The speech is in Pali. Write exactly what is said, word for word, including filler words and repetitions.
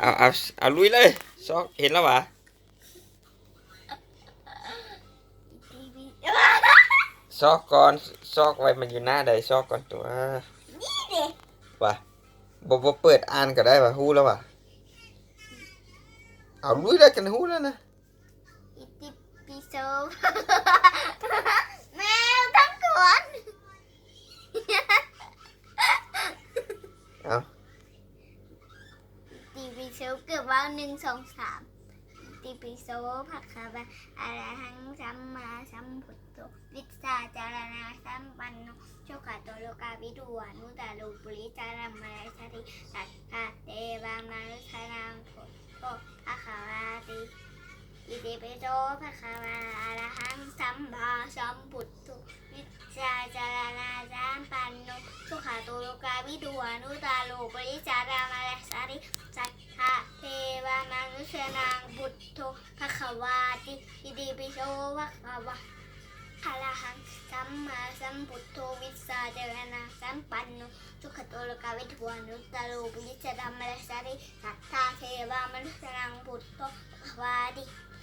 เอาเอาเอาลุยเลย ซอกเห็นแล้วหวา ซอกก่อน ซอกไว้มันอยู่หน้าใด ซอกก่อนตัว นี่ดิ หวา บ่บ่เปิดอ่านก็ได้หวา ฮู้แล้วหวา เอาลุยเลย กันฮู้แล้วนะ อิติปิโส แมวทั้งสวน เอา อิติปิโส เกือบว่าหนึ่งสองสาม อิติปิโส ภะคะวา อะระหัง สัมมาสัมพุทโธ วิชชาจารณะสัมปันโน สุขโต โลกวิทู อนุตตโร ปุริสธรรมดาสารี สัทธา เทวามนุษยานัง พุทโธ ภะคะวาติ อิติปิโส ภะคะวา อะระหัง สัมมาสัมพุทโธ วิชชาจารณะสัมปันโน สุขโต โลกวิทู อนุตตโร ปุริสธรรมดาสารี สัทธา เทวามนุษยานัง พุทโธ ภะคะวาติ อิติปิโส ภะคะวา อะระหัง สัมมาสัมพุทโธ วิชชาจารณะสัมปันโน สุขโต โลกวิทู อนุตตโร ปุริสธรรมดาสารี สัทธา เทวามนุษยานัง พุทโธ ภะคะวาติ